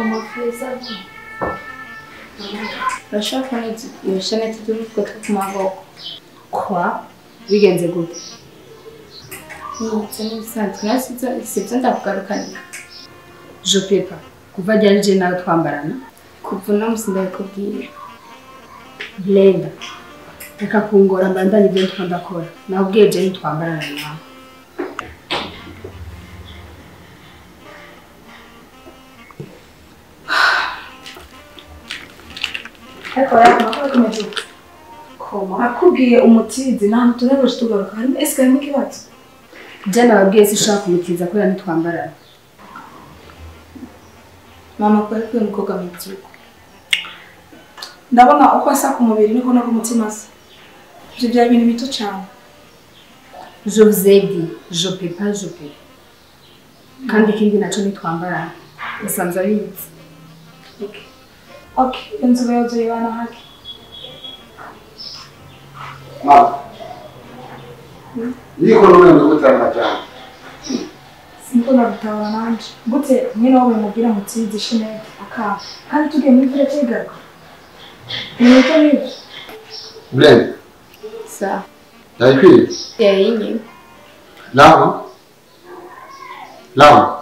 Comment ça va? Urashobora kubona iyo shanete y'utwo two ku maboko. Kwa? Bigenze gute? Ibyo ni ibisanzwe nawe sibyo ndakugarukanira. Je peux pas. Kuva ryari je nawe twambarana? Kuva uno munsi ndabikubwira. Brenda, reka kungora mbandanye ibyo ndiko ndakora. Nakubwiye je ntitwambarana nawe. Akubwiye umutizi nta hantu tuzagoje tugaruka harimo ese harimo ikibazo. Je nababwiye sinshobora kumutiza kubera ntitwambarana. Mama kubera ko uyu mukobwa ameze uko. Ndabona uko asa ku mubiri niko no ku mutima asa. Ivyo byari ibintu bito cyane. Je vous ai dit, je peux pas, je peux. Kandi ikindi naco ntitwambarana. Usanzwe abizi. Okay. Okay, inzu yozoyibana hake. Mama. Niko none ndikutana majambo. Siniko ndagutabara nanje. Gute mwene wawe mubwira mutizi shinete akaba. Kandi tugiye muri vile cyigaruka. Ni nibyo. Brenda. Sa. Ndabikwiye? Yayinye. Lama. Lama.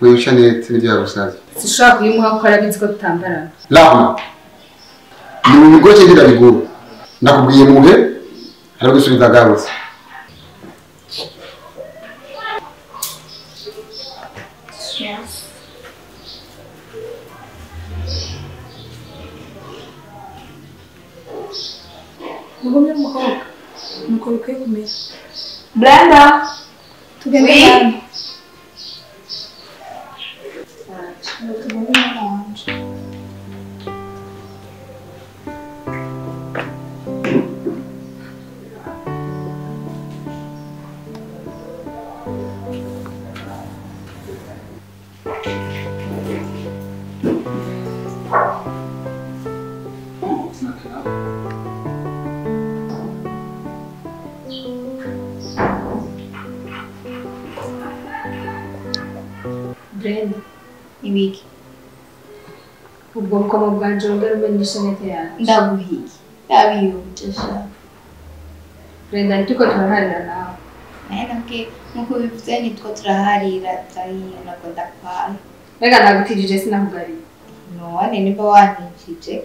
Wewe shanete n'ibyo yagusabye. Sinshobora kuyimuha kuko arabizi ko tutambarana. Lama. Ni mu bigoce ndabigura. Ndakubwiye muhe aragusubiza agarutse. Yes. Ugumye umukobwa nuko bikwiye kumera. Brenda, tugende hano. Tugende mwana wanje. Brenda, Ibiki. Ubwo bukomo bwanje wongere umenye ishanete yanjye. Ndaguhiye. Ndabiyumvise sha. Brenda, ntituko turaharira nawe. Naye nabwiye nkuko ubivuze nitwo turaharira turahiye ntabwo ndakwaye. Mbega nagutijije sinakugariye. None nimba wantijije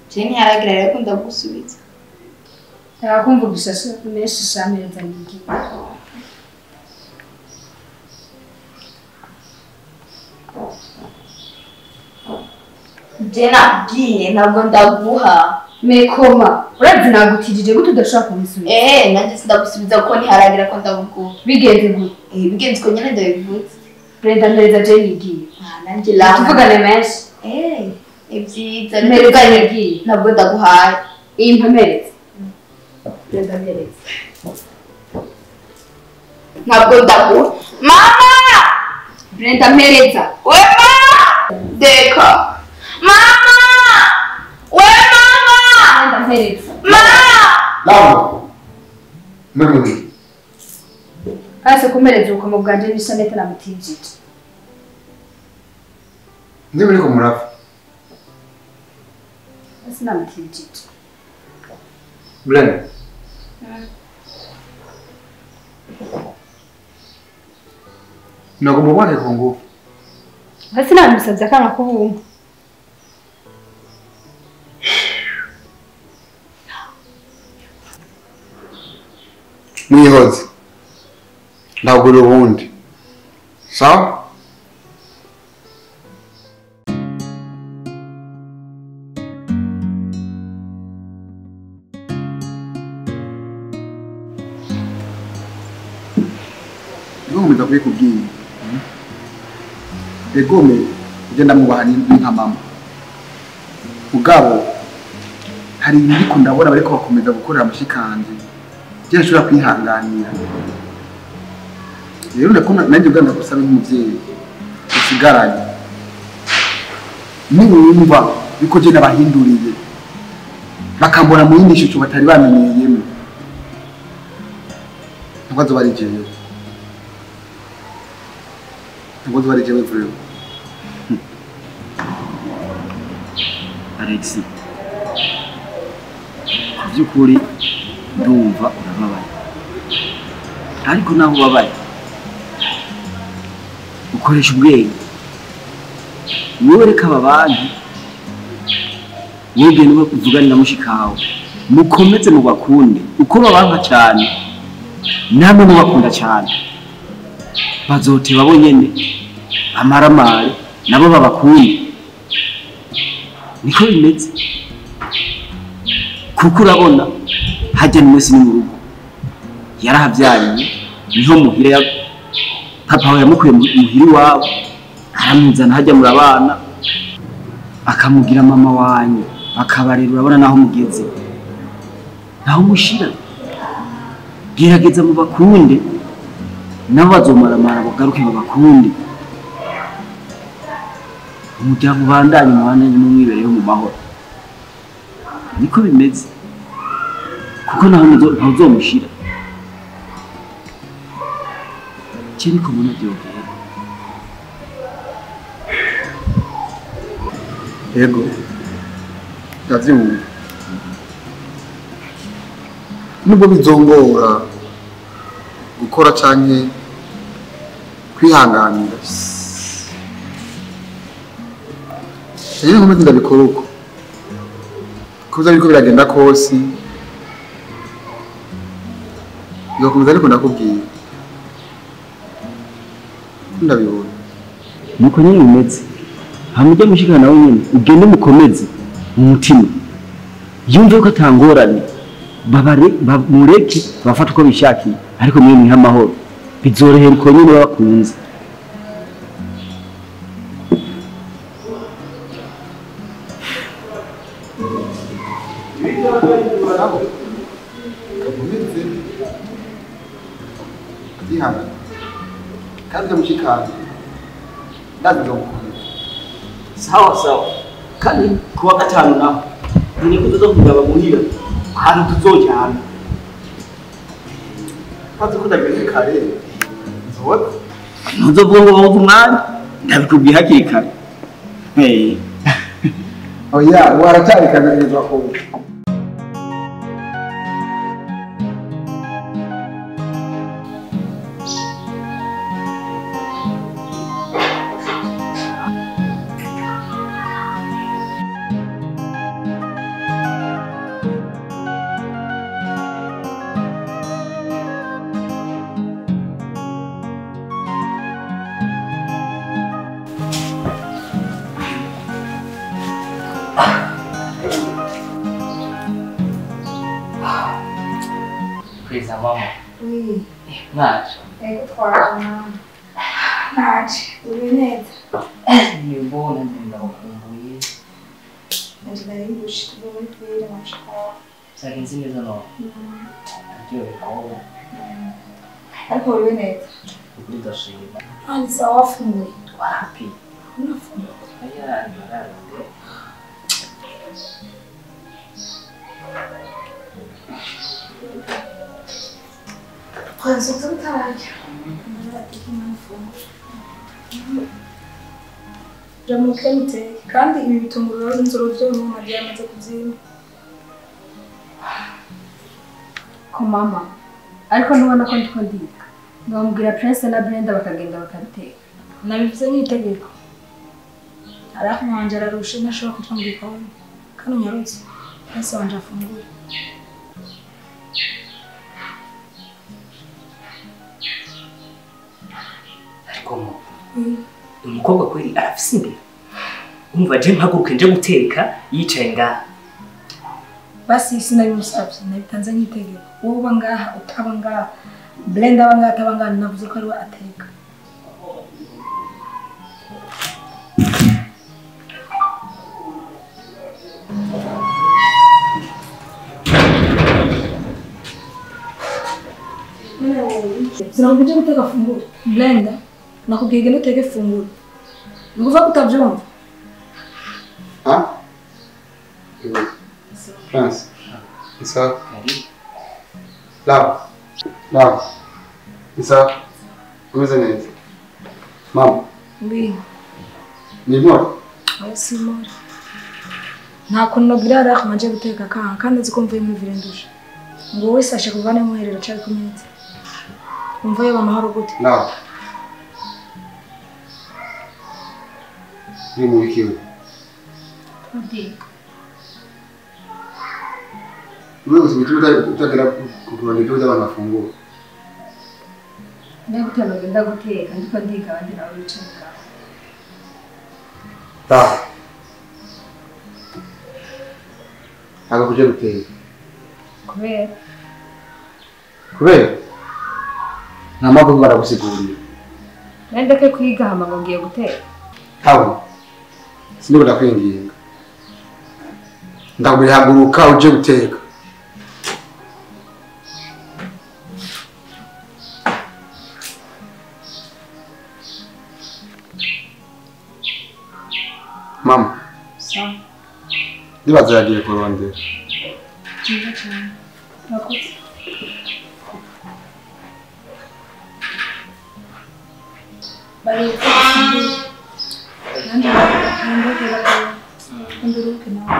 je ntiharagira rero ko ndagusubiza. Reka kumvugisha menshi sha meza nigiye. Je nakubwiye ntabwo ndaguha. Mekoma, urazi nagutijije gute udashobora kubisubiza? Nanjye sindagusubiza kuko ntiharagira ko ndaguha. Bigenze gute? Bigenze uko nyene ndabivuze. Brenda mpereza je nigiye. Nanjye lama. Tuvugane menshi. Ni vyiza. Mpereza nigiye. Ntabwo ndaguhaye. Iyi mpemereze. Brenda mpereza. Ntabwo ndaguha. Mama! Brenda mpereza. We mama! Deka. Mama! We mama! Brenda mpereza. Mama! Lama. Muri. Hasi kumpereza ubukomo bwanje n'ishanete namutijije. Ndi muri ko murapfa. Hasi namutijije. Brenda. Nagomba ubone ku ngufu. Hasi namusabye akana kubumva. Mwihoze. Ndagura ubundi. Sawa? Nkomeza kubikubwira. Egome ugenda mubaha ni nka mama. Mugabo hari ibindi ndabona bariko bakomeza gukorera amushikanze. Je nshobora kwihanganira. Rero ndakona nanjye ubwanza gusaba nk'umuvyeyi usigaranye. Niwumva biko je nabahinduriye. Bakambona mu yindi shusho batari bamenyeyemo. Ntabwo bari jewe. Ntabwo nzi ari jewe vraiment. Alex, ku by'ukuri ndumva urababaye, ariko naho ubabaye ukoresha ubwenge. Wowe reka aba bantu wegende uvugane na mushikawe, mukomeze mubakunde uko babanka cyane, namwe mubakunda cyane, bazoteba bonyene amaramare nabo babakunde. Niko bimeze, kuko urabona hajya ni mu rugo yarahabyariye, niho muhira ya papa we yamukuye muhira iwabo aramuzana hajya murabana, akamugira mama wanyu, akabarera. Urabona naho mugeze, naho mushira. Gerageza mubakunde nabo bazomaramara bagaruke babakunde, umuryango ubandanye mubandanye mumwibereho mu mahoro. Niko bimeze, kuko naho ntuzomushira. Cyo niko mbona byogera. Yego, ndavyumva. Nubwo bizongora gukora canke kwihanganira, rero nkomeze ndabikora uko kuza biriko biragenda kose, bigakomeza. Ariko ndakubwira ndabibona nuko nyine bimeze. Hamujya mushikana nawe nyine ugende mukomeze mu mutima, yumve ko atangorane, babare mureke bafata uko bishakiye, ariko mwe mwiha amahoro, bizorohera uko nyine babakunze. Sawa sawa, kandi kuwa gatanu naho niko tuza kugaba muhira ahantu tuzojyana. Kazi ko ndageze kare nzoba ntuzovuga ngo babuze umwanya, ndabikubwiye hakiri kare. Oya, waracyari kare ko Mama. Oui. Naje. Ego twaje mama. Naje. Uri neza. Nibona ndakumbuye. Naje narindushe tuve muri ville mashaka. Byagenze neza no. Aryohe ko. Ariko uri neza. Ukuri ndashima. Ani sawa wafunguye. Wapi? Unafunguye. Aya ndararinde. Kwanza utarajya. Jamuke muteke kandi ibi bitunguru rero inzuro byo mu mama yamaze kubyima. Ko mama, ariko nubona ko ndiko ndika. Ndamubwira Prince na Brenda bakagenda bakabiteka. Nabivuze nk'itegeko. Araho wanje ararushe ntashobora kuja mu gikoni. Kandi unyarutse. Prince wanje afungure. Umukobwa kweli arafise imbere. Umva je mpaguruke nje guteka yicaye ngaha. Basi sinabimusabye, nabitanze nk'itegeko. Wowe uba ngaha utaba ngaha, Blenda aba ngaha ataba ngaha, navuze ko ariwe ateka. Sinakubwiye guteka funguro. Blenda, nakubwiye genda uteke funguro. Nguva kutabyumva. Ah? Prince. Isa. Love. Love. Isa. Umeze neza. Mama. Oui. Ni mort. Oya si mort. Nta kuntu nobwira Rahma nje guteka kanka kandi nzi ko mvuye muri ville ndusha. Ngo wowe sashe kuvane muherero cari ku meza. Umva yoba amahoro gute? Nawe. Ni mu bikiwe. Ndiga. Wewe usibituma utagera kukurondera ibyo abantu bafungura. Ndagutema ngenda guteka ndiko ndiga abandi nabo bicaye ngaho. Taha. Ntabwo kujya guteka. Kubera? Kubera? Nta mpamvu baragusigurira. Nandeke kwiga hama ngo ngiye guteka. Hawe. Siniko ndakwinginga. Ndaguhaguruka uje guteka. Mama. Sawa. Ndibaza yagiye kurondera. Nziza cyane. Urakoze. Bari nanjye nduruke nawe.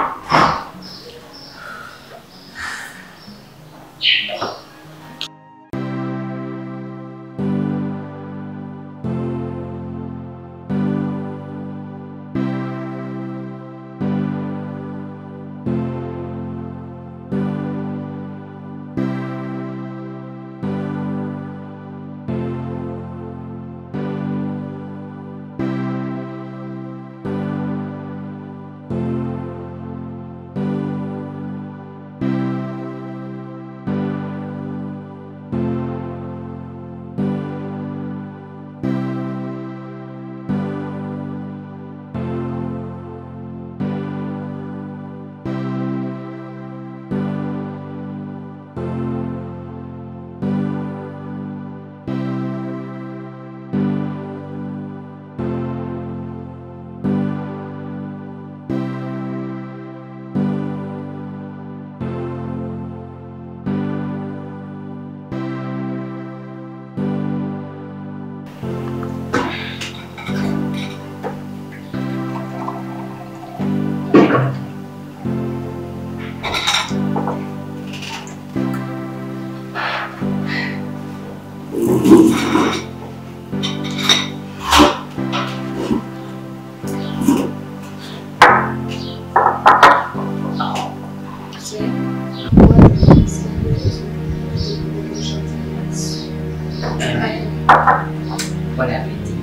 Bon appétit.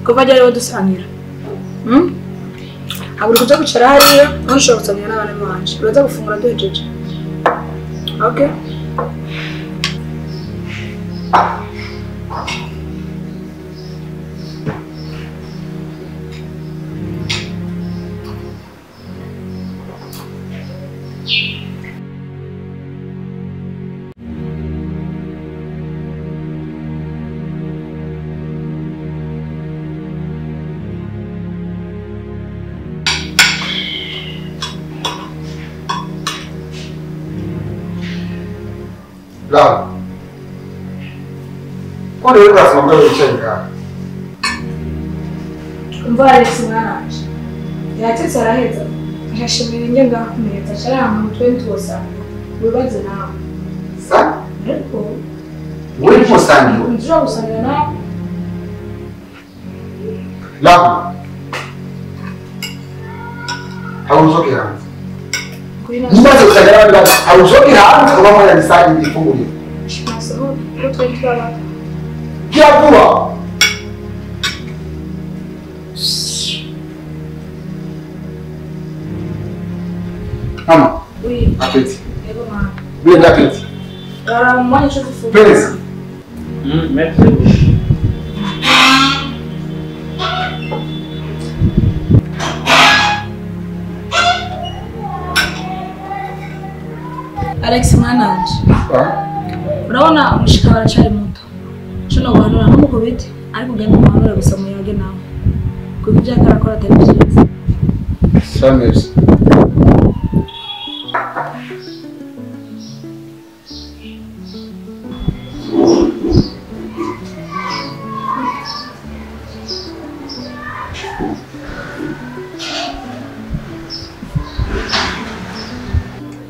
Kuva ryari wadusangira? Habura kuja kwicara hariya, ntushobora gusangira n'abana banje. Uraza gufungura duhejeje. Okay? Bravo. Quando eu faço uma coisa de Umva Alex mwananje. Yatetse araheza. Ashashimira inge ngaho kumeza acarama mutwe ntusa. Wibaze nawe. Sa? Ariko wewe musangira. Nzura gusangira nawe. Labo. Hauzoke hanze. Nibaze gusangira n'abandi hauzoke hanze uba mwana nisangira ifunguro. Nasohoka kuko twari twabana. Kiavuba. Mama. Oui. Appétit. Yego mama. Bien appétit. Alors moi je suis Please. Merci. Alex mwananje. Urabona umushika baracari muto. Cuno guhanura ntumukubite ariko ugende umuhanure gusa muyage nawe. Kuko ibyo ariko arakora atari byiza. Samus.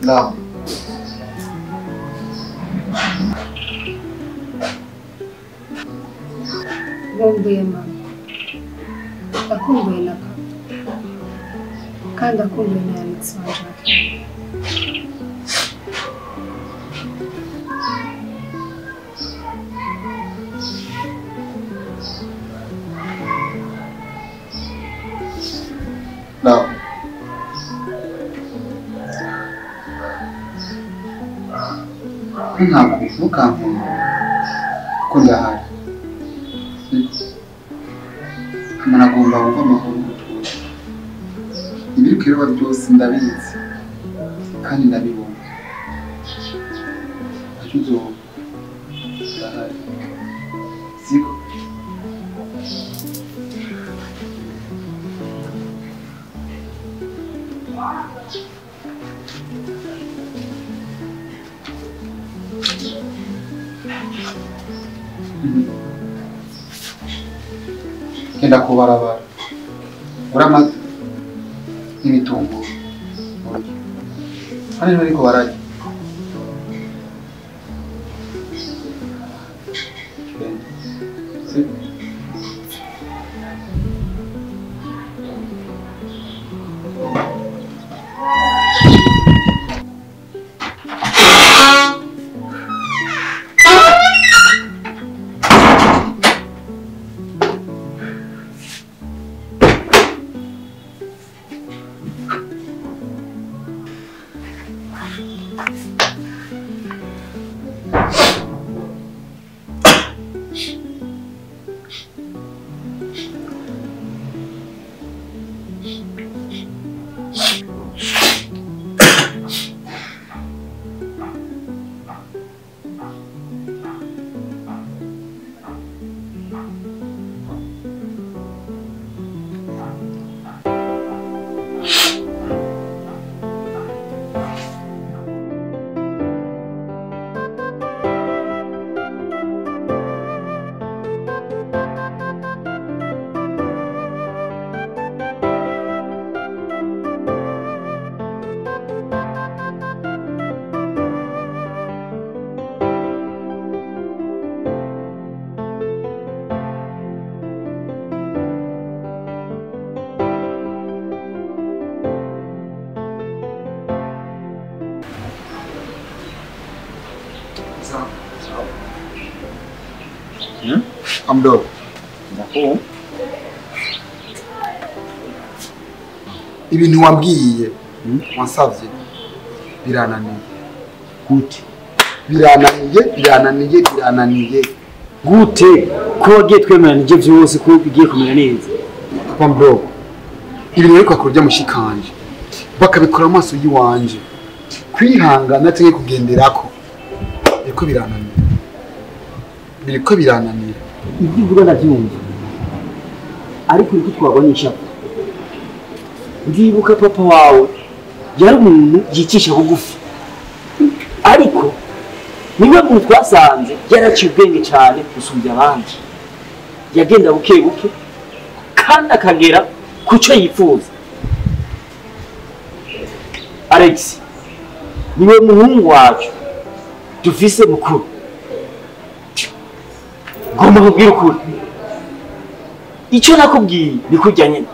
Naam. Nkumbuye mama, ndakumbuye na papa, kandi ndakumbuye na Alex wanje. Naam. Ntukankunda ko ndahari. Nagomba wumva amahoro n'utuze. Ibiri kwirwa byose ndabizi kandi ndabibona. Ntacyo uzoba ndahari. Siko? Genda kubarabara ugure amata n'ibitunguru urye. Hano bariko bararya. Genda. Siko? Amdo. Ndako. Ibintu wambwiye wansavye birananiye. Gute? Birananiye, birananiye, birananiye. Gute? Ko wagiye twemeranije vyose ko bigiye kumera neza. Papa mdogo. Ibintu ariko akorya mushikanje. Bakabikora amaso yiwanje. Kwihangana cyangwa kugenderako. Biriko birananiye. Biriko birananira. Ibyo uvuga ndabyumva. Ariko uriko twabonye ishapu. Ndibuka papa wawe yari umuntu yicisha bugufi. Ariko niwe muntu twasanze yaraciye ubwenge cyane gusumbya abandi. Yagenda buke buke kandi akagera ku cyo yifuza. Alex niwe muhungu wacu dufise mukuru. Ngomba kubwira ukuri. Icyo nakubwiye ni kurya nyine.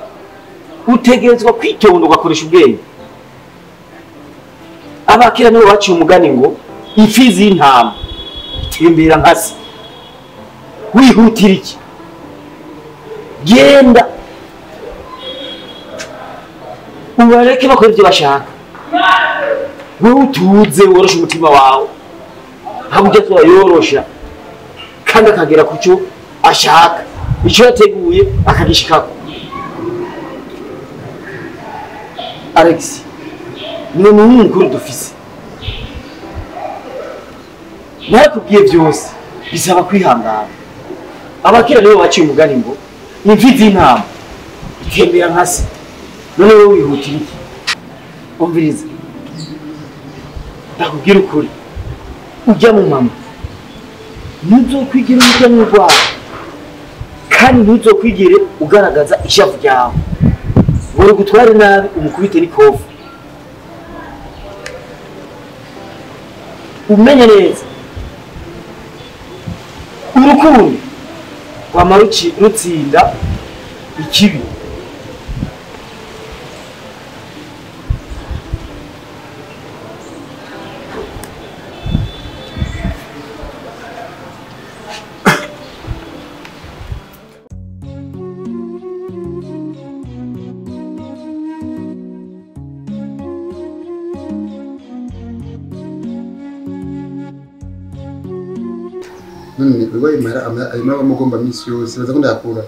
Utegerezwa kwitonda ugakoresha ubwenge. Abakera nibo baciye umugani ngo imfizi y'intama itembera nka se. Wihutira iki? Genda ubareke bakora ibyo bashaka. Wowe utuze woroshe umutima wawe. Ntabwo ujya yorosha kandi akagera ku cyo ashaka. Icyo yateguye akagishikako. Alex niwe muhungu mukuru dufise. Narakubwiye byose bisaba kwihangana. Abakera nibo baciye umugani ngo imfizi y'intama itembera nka se. None wowe wihutira iki? Umviriza. Ndakubwira ukuri. Ujya mu mama. Ntuzokwigira umujya mu rwawe. Kandi ntuzokwigire ugaragaza ishavu ryawe. Ngo gutware nabi umukubite n'ikofu. Umenye neza. Urukundo rwama rutsinda ikibi. None wewe mara amara bamugomba misi yose baza kundakura.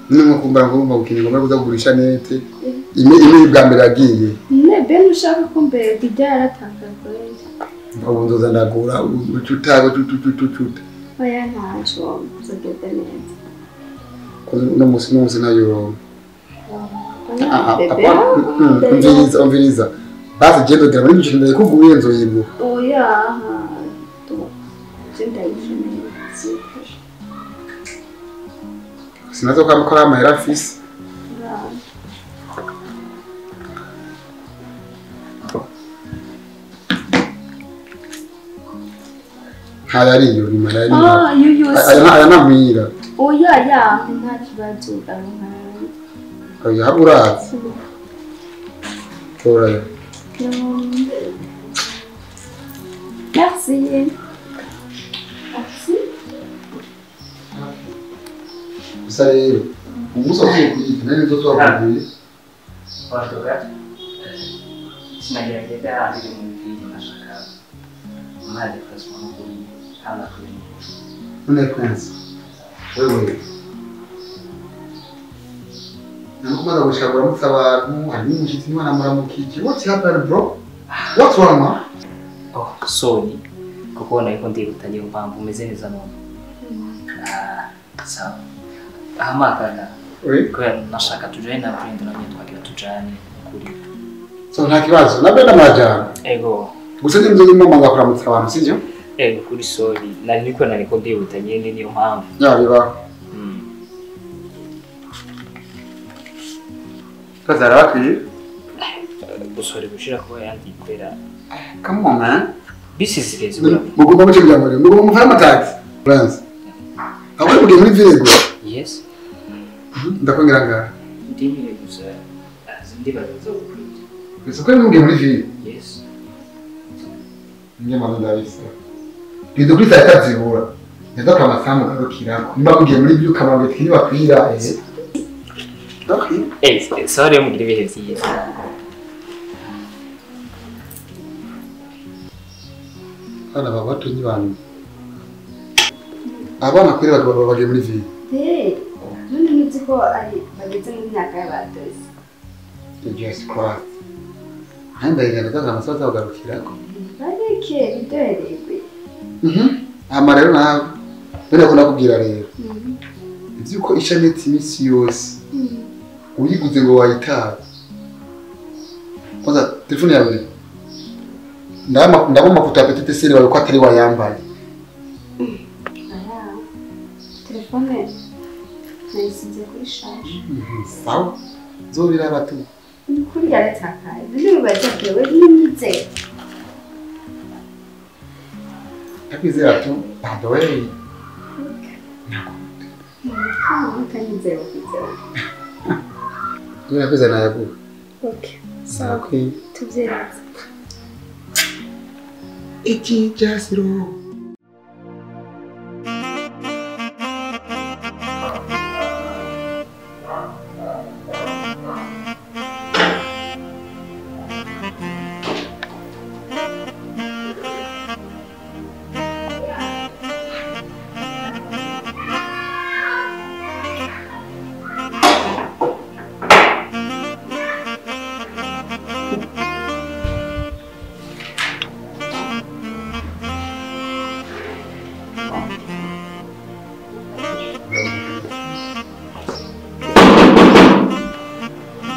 None mukumbara ngo ngomba gukinga ngomba kuza kugurisha nete. Ime bwa mbere agiye. Ne ben ushaka kumbe bijya yaratanga kweli. Ubu nzoza ndagura ucutago tututututu. Oya ntaco uzogenda neza. Ko no musi nayo. Umviriza umviriza. Basi jendo gira muri mukino ndikuguye nzoyibu. Oya to jenda yishimye. Sinazo kwa mukora amahera fisi. Hayari yo ni marari. Ah yo yo. Aya namwira. Oya ya nta kibazo ndaronka. Oya haburazi. Tora. Merci. Merci. Gusa rero umunsi wagiye kuyita nari nzo twakuguye. Wadoga. Sinagerageza ari mu bindi nashaka. Maze kwaswa no kuri kanda kuri. None Prince. Wewe. Nakumaza gushaka uramutse abantu hari n'umushitsi niba namuramukije. What's happened bro? What's wrong man? Oh, sorry. Kuko nariko ndihuta niyo mpamvu umeze neza none. Ah, sawa. Ahamagara. Oui. Kubera nashaka tujane na Brenda namwe twagira tujane kuri. So nta kibazo, na Brenda murajana. Ego. Gusa ndi nzo ndimo manga kuramutsa abantu sivyo? Ego kuri sorry. Nari niko nariko ndihuta nyene niyo mpamvu. Ya biba. Kazara bakwiye? Gusore gushira kuba yandi kwera. Come on man. Bisi zigeze ura. Mugomba mucyo muri mugomba mufara amataxi. Prince. Aho mugiye muri ville go. Yes. Ndakongera ngaha. Ndimire gusa ndibaza zo gukwiye. Gusa ko mugiye muri ville. Yes. Nyama ndabisa. Gido kuri saa tatu zibura. Ndaza kwa masamu garukirako. Nimba mugiye muri ville ukamanga twini bakwira eh. Okay. Eh, sorry mugira ibihe byiza. Abana babatunyi bantu. Abana kwiri bagabo bagiye muri ville. Eh, none nzi ko ari bageze mu myaka y'abadozi. Jesus Christ. Handa igenda amasaza bagarukirako. Bareke bidohererwe. Ama rero nawe. None ko nakubwira rero. Ivyuko ishaneti imisi yose. Uyiguze ngo wayitabe. Kwanza telefone yawe. Ndabona mafuta ya petite sere bawe ko atari wayambaye. Aya. Telefone nayisize kuri charge. Sawa. Zobira batu. Kuri yaratakaye. None baje wewe nimwizeye. Ndakwizera tu. By the way. Utanyizeye ukwizera. None nakwizera nayaguha. Okay. Sawa. Tuvyereze. Iki jasiro.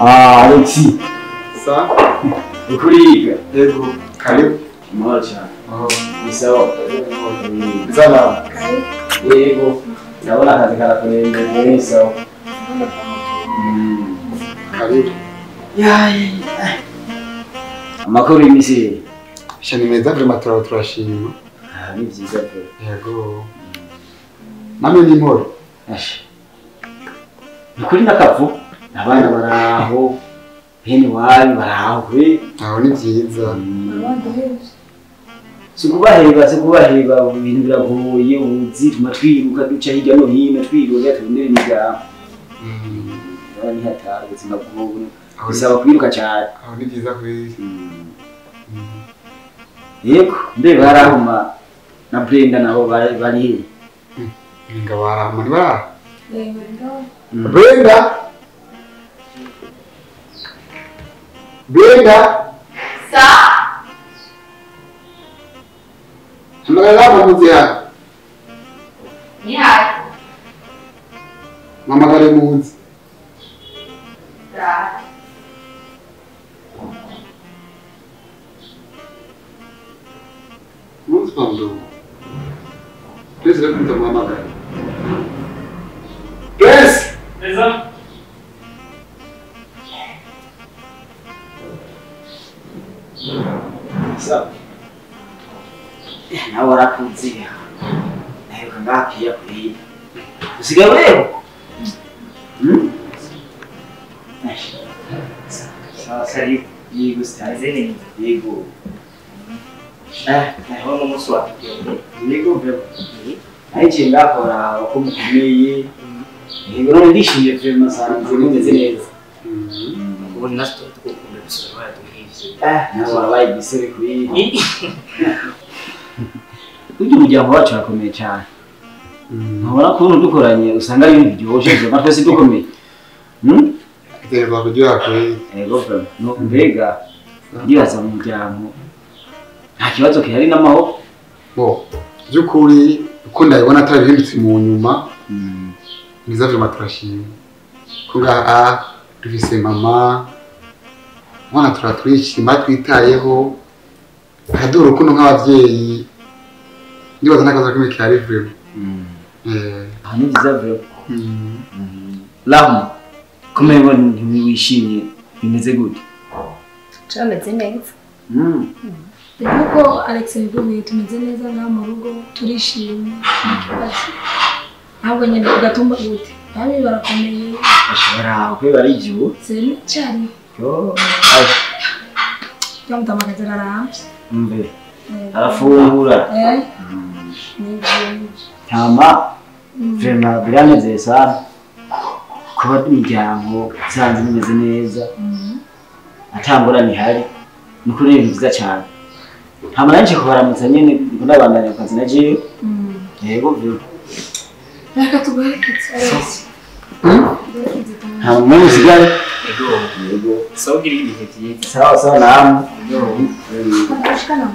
Ah, Alexis. Sa. Ukuriga. Yego. Karibu. Amahoro cyane. Oh. Ni sawa. Zala. Yego. Ndabona akazi karakurembeye ni sawa. Karibu. Yayi. Amakuru y'imisi. Sha ni meza vraiment turashima. Ah, ni byiza pe. Yego. Namwe ni imporo. Ashe. Ni kuri nakavu. Abana baraho. Hene wari baraho kwe. Aho ni byiza. Sikubaheba ibintu biragoye uzi tuma twiruka duca hirya no hino twiruka turondera imiryango. Ni hatari ubuzima bw'ubu bisaba kwiruka cyane. Aho ni byiza kwe. Yego mbe barahuma na Brenda nabo bari he? Nga barahuma ni baraho. Yego ngaho. Brenda. Brenda. Sa. Hamagara muzi hano. Ni hayi. Mpamagare muzi. Sa. Muzi pamdo. Please reka ndamuhamagara. Please. Neza. Sawa. Nawe warakunze naheruka ngapiya kuri usigaye ureba. Sawa karibu. Yego sitaze neza. Yego. Naho n'umunsi watugende. Yego bro. Naje ngakora uko mukomeye. Yego none ndishimye vraiment sanze mumeze neza. Ubu natwe tukukunda gusura baraduhivye. Nawe warabaye igisebe kuri. Uyu muryango wacu urakomeye cyane. Ntubona ko dukoranye usanga ari ibintu biryoshye vraiment twese dukomeye. Biterwa kuryoha kwe. Yego bro. No mbega ndibaza mu muryango nta kibazo gihari n'amahoro. Bo by'ukuri uko ndabibona atari bihindutse mu nyuma. Niza vraiment turashima. Ko ngaha dufise mama mwana turatwishima twitayeho akaduha urukundo nk'abavyeyi. Ndibaza nakaza kimwe kihari vraiment. Aha ni byiza bro. Lamu kumenya ntiwishimye bimeze gute? Turameze neza. Nkuko Alex yabibwiye tumeze neza ngaha mu rugo turishimye nta kibazo. Ntabwo nyine ugatumba gute. Babi barakomeye. Bashobora kwe barijibu. Seri cyari. Yo. Yamutamakaza ararambye. Mbe. Arafungura. Tama vraiment biranezeye sana kuba imiryango isanzwe imeze neza atangorane ihari ni ukuri ibintu byiza cyane. Hama nanje kubaramutsa nyene ndiko ndabandanya ku kazi na jewe. Yego byo. Reka tuguherekeze Alex. Hama mwe musigare. Yego. Yego. Sawa ugira ibihe byiza. Sawa sawa namwe. Gushikana.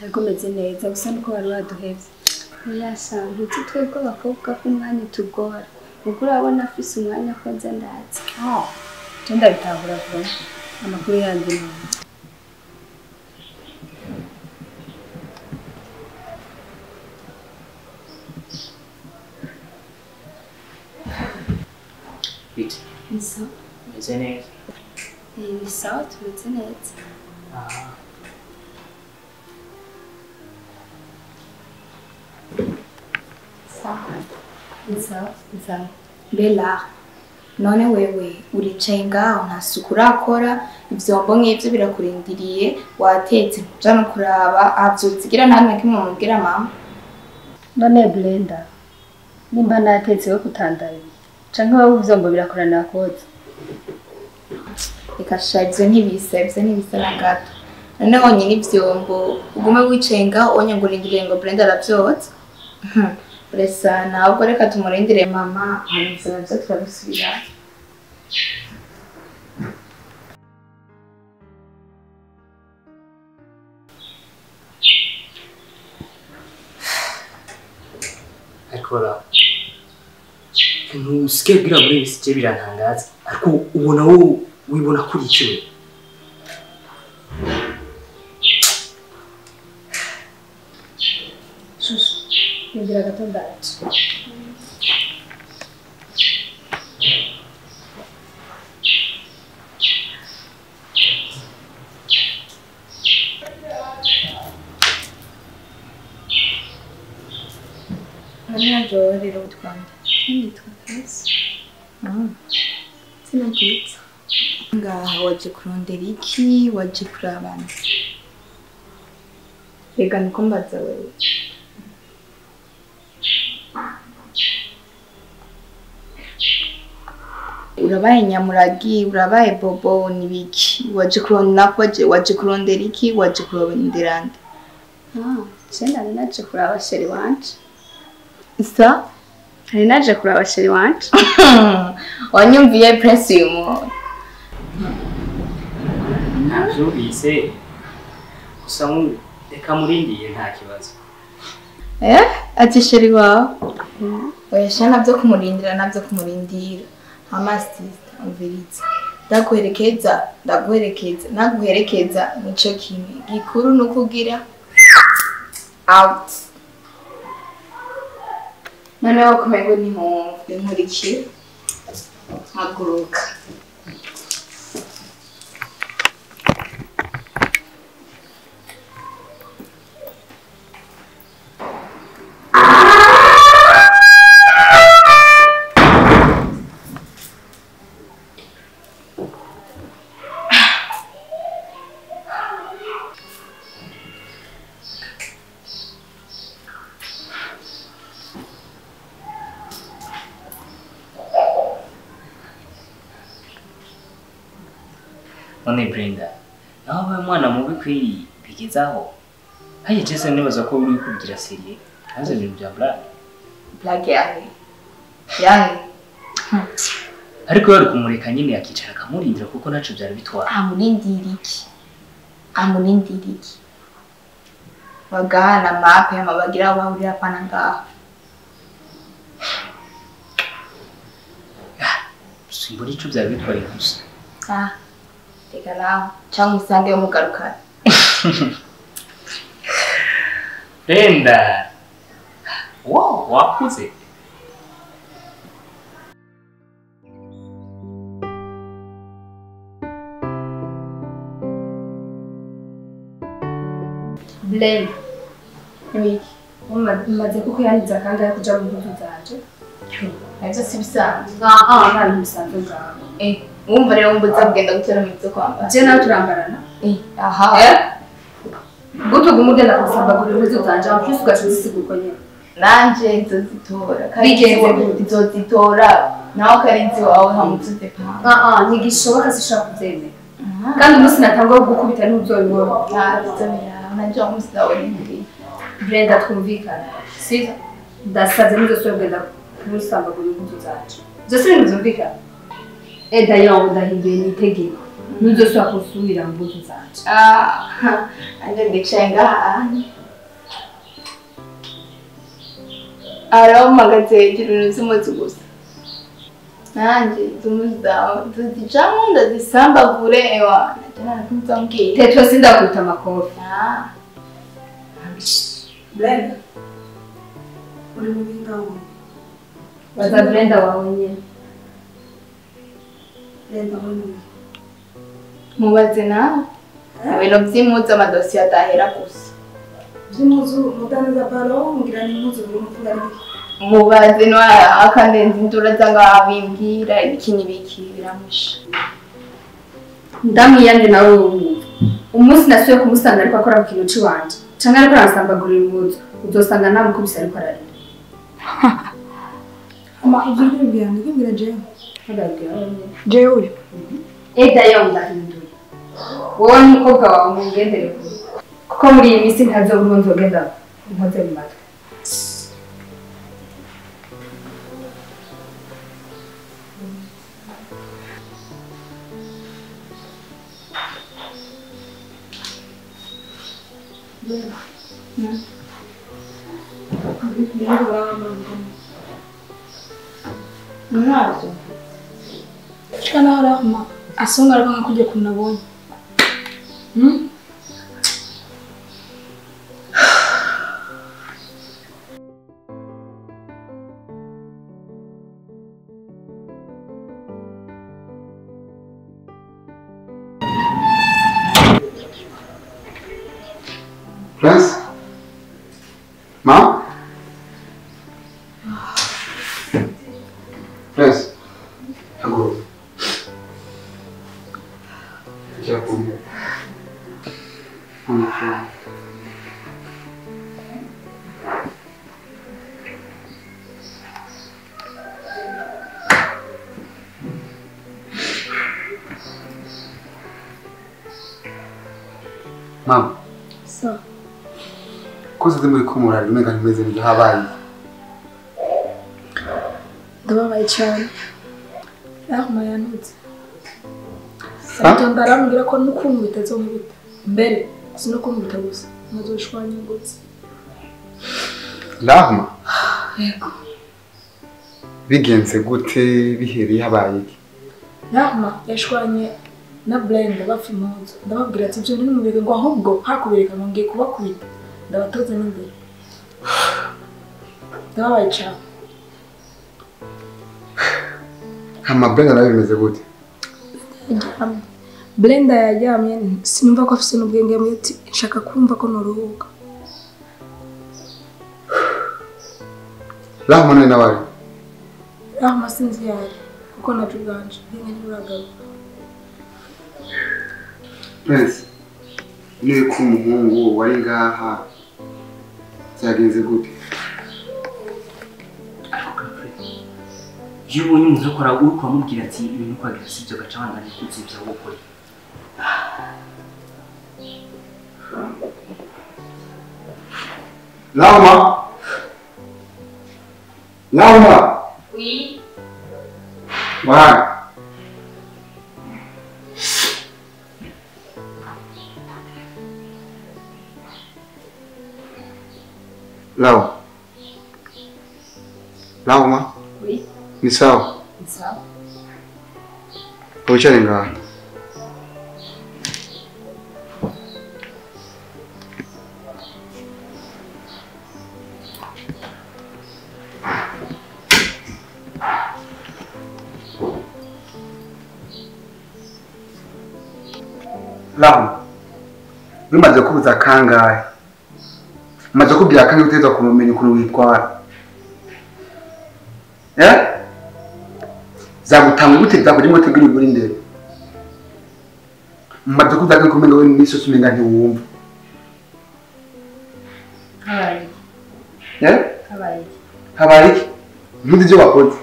Ariko meze neza gusa nuko wari waduhevye. Oya sha ntuzi twebwe abakobwa ko umwanya utugora. Ubwo urabona afise umwanya ko nza ndaza. Je ndabitahura vuba. Amakuru yandi ni Bite. Ni sawa. Meze neza. Ni sawa tumeze neza. Sawa. Bella, none wewe uricaye ngaho nta suku urakora, ivyombo nk'ivyo birakurindiriye, watetse ntuja no kuraba avyuzigira nta na kimwe mubwira mama. None Brenda, nimba natetse we kutandabiye canke wowe ivyombo birakorana koza? Reka sha ivyo ntibisa, ivyo ntibisa na gato. None wonyene ivyombo ugume wicaye ngaho onye ngo urindiriye ngo Brenda aravyoza. Uresa ntabwo reka tumurindire mama hanyuma nabyo turabisubira. Ariko ntusigaye ubwira muri ibi sije birantangaza ariko ubona wowe wibona kuri iki we? Shushu, ngira gato ndaje. None rero utwanda. Nitwa Grace. Izina ryiza. Ngaha waje kurondera iki? Waje kurabana? Reka niko mbaza wewe. Urabaye nyamuragi, urabaye bobo nibiki? Waje kurondera waje kurondera iki? Waje kurondera nde? Je nari naje kuraba chéri wanje. Isa? Nari naje kuraba chéri wanje. Wanyumviye Prince uyu muntu. Navyumvise gusa reka murindiye nta kibazo. Ati chéri wawe? Oya sha navyo kumurindira navyo kumurindira. Hama sister umviriza. Ndaguherekeza, ndaguherekeza, naguherekeza nico kimwe. Gikuru nukugira out. Noneho kumengo ntihumve nkurikira. Haguruka. None Brenda, nawe mwana mubi kwiri bigezaho. Haye Jason nibaza ko uri kugira serie, hanze ibintu bya blague. Blague yahe? Yahe? Ariko yari kumureka nyine akicara akamurindira kuko naco byari bitwara. Amurindira iki? Amurindira iki? Bagana mape amabagira bahurira pana ngaho. Simbona ico byari bitwaye gusa. Reka nawe cyangwa usange umugarukana. Brenda, wow, wakuze. Blame. Wiki, umaze kukuyangiza kangahe kuja mu mpuzu zanje? Navyo si bisanzwe. Nta bintu bisanzwe ngaho. Wumva rero wumva kugenda gutera mu byo kwambara. Je nawe turambarana? Aha. Gute uguma ugenda gusambagura impuzu zanje, en plus ugaca uzisiga uko nyene. Nanje nzozitora. Bigenze gute? Nzozitora. Nawe karinzi wawe hamutuze pa. Ntigishoboka sinshobora kuvyemera. Kandi umunsi natangwa gukubita ntuzobibona. Nzobibona. Nanje umunsi nawurindiriye. Brenda twumvikana. Sivyo? Ndasavye ntuzosubire kugenda kumusambagura impuzu zanje. Ivyo si ibintu vyumvikana. D'ailleurs, ndahinduye n'itegeko. Ntuzosubira gusubira mu mpuzu zanje. Anje ndicaye ngaha. Arampagaze hejuru n'iz'impuzu gusa. Nanje izo mpuzu zawe nzozicamwo ndazisambagure ewa. Nanje ntarakuzambwira. Tetwe sindakubita amakofi. Brenda, uri mu bingaho. Baza Brenda wawe nyene. Brenda uri mu Mubaze nawe. Ibintu vy'impuzu amadosiye adahera gusa. Vy'impuzu mudandaza baro ngira ni impuzu buri muvuga ari biki. Mubaze ntwara akandenza induru aza ngaho abimbwira ibiki n'ibiki biramusha. Ndamwiyamye nawe wumva. Umunsi nasubiye kumusanga ariko akora ku kintu ciwanje. Canke ariko aransambagurira impuzu, uzosanga namukubise ariko ararira. Ama ivyo ndibwira ndibwira jewe. Ndabwira wewe. Jewe. D'ailleurs ndahinduye. Wowe n'umukobwa wawe mugendere kure. Kuko muri iyi minsi ntazobura uwo nzogenda nkoze mu matwi. Ntabwo. Shika naho Rahma asonga ariko nkakujya kunabonye. Prince? Ma? Prince? Haguruka. Icara ku ntebe. Amafaranga. Mama. So. Ko uzi muri ko murari umenga ntimeze neza habaye. Ndababaye cyane. Rahma yanutse. Satonda arambwira ko nukunkubita azonkubita. Mbere sinokunkubita gusa nkazoshwanya ingutse. Rahma? Yego. Bigenze gute bihereye habaye iki? Rahma yashwanye na Blenda bapfa impuzu. Ndababwira ati ibyo ntimubireke ngo ahubwo hakubireka ngo ngiye kubakubita. Ndabatoza n'imbere. Ndababaye cyane. Hama Blenda nawe bimeze gute? Blenda yaryamye sinumva ko afise n'ubwenge ati nshaka kumva ko noruhuka. Rahma none nawe? Rahma sinzi yari kuko nabyo ubwanje ubwenge ntiburagaruka. Prince, niwe ko umuhungu wari ngaha byagenze gute? Iyo ubonye umuntu akora uri kuramubwira ati ibintu kwagira si byo gaca abandanya kuzibya wowe ukora. Rahma! Rahma! Oui. Why? Lawa. Lawa? Oui. Ni sawa? Ni sawa. Wicare ngaha. Lawa. Bimaze kubuza kangahe? Maze kubwira kandi uteza kumenya ukuntu witwara. Zagutanga gute zakugira ngo tegure uri ndere. Maze kuvuga ko kumenya we n'isusu umenga ntiwumva. Habaye. Habaye. Habaye iki? Ntuzi ibyo wakoze.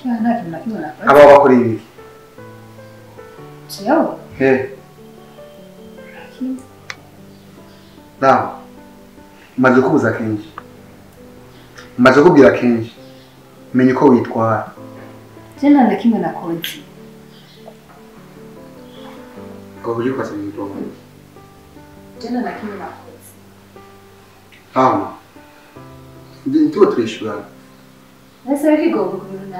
Nta kintu na kimwe nakoze. Aba bakoreye ibiki? Jewe? Nawe. Maze kubuza kenshi. Maze kubwira kenshi. Menya uko witwara. Je nta na kimwe nakoze. Ngo uje kwasa ibintu. Je nta na kimwe nakoze. Ah. Ndi tuba turishura. Nese bigogo kubintu.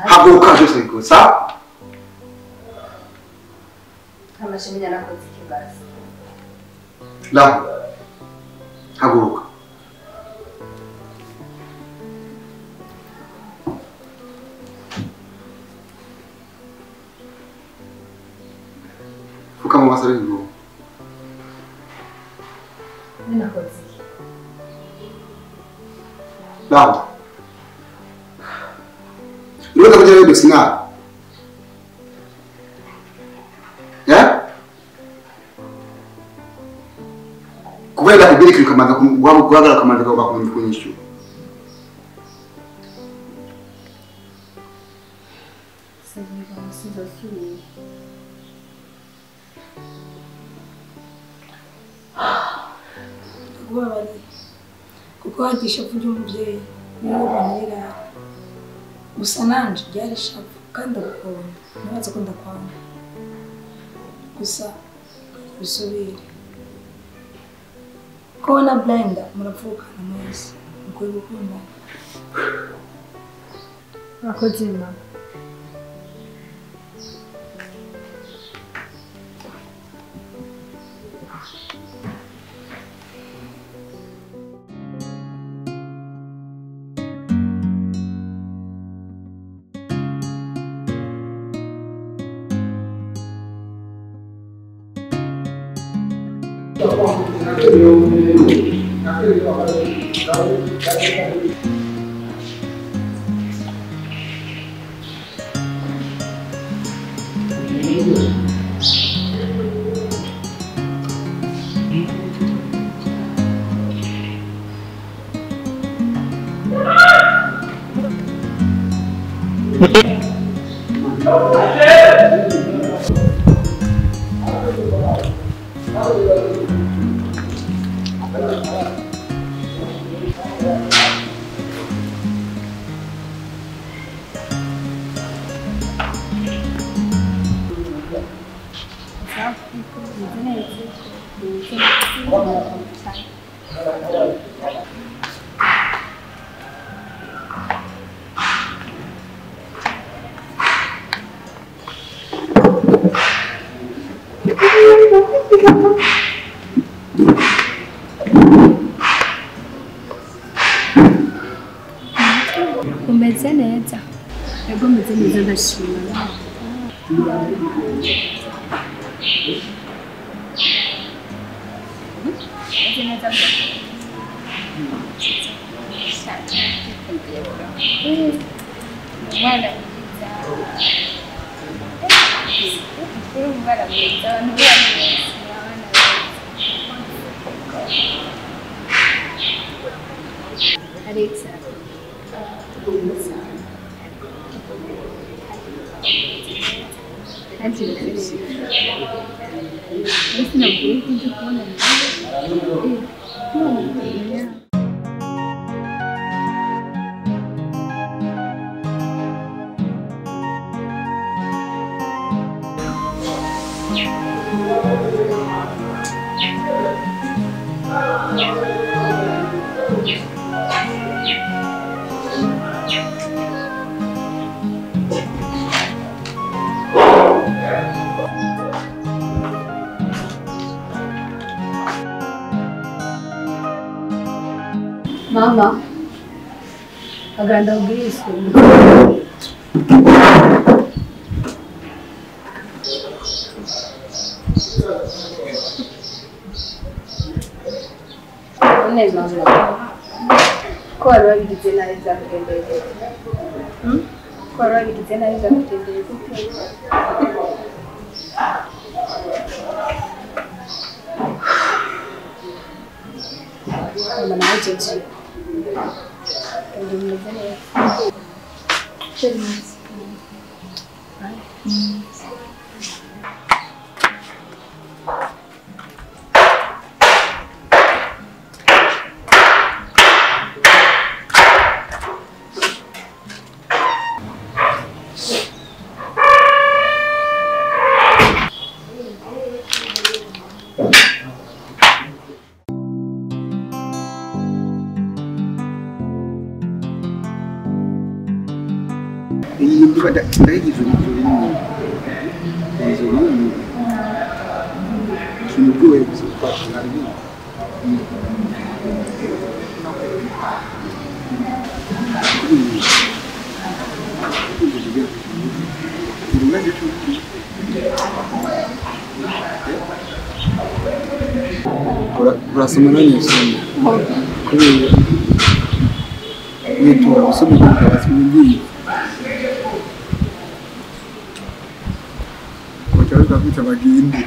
Haguruka byose gusa. Amashimenya nakoze ikibazo. La. Haguruka. Fuka mu maso y'ingo. Ninakoze iki? Lawa. Niweza kugira wewe sina. Kubera kubiri kamaza guhagarara kamaza kunyishyura. Ndakubabariye kuko hagiye ishavu ry'umubyeyi niwe bantera. Gusa nanje ryari ishavu kandi ndagukunda ntibaze ko ndakwanga. Gusa bisubire. Ko na Blenda muravukana mwese. Mukwiye gukundana. Urakoze mama. Umeze neza. Yego meze neza ndashima. Meze neza. Umwana mwiza. Uri umwana mwiza, abantu bose abana beza. Alex Mama, aganda ubwiriso. None mama, ko wari wabigize nabi byakugendeye gute? Ko wari wabigize nabi byakugendeye gute? Mama nawe jeje. Ndi meze neza. Ndayigize inzu nini ikintu bwiwe urasoma nanyesoma kubera witura usoma ibyo bakwita bagende.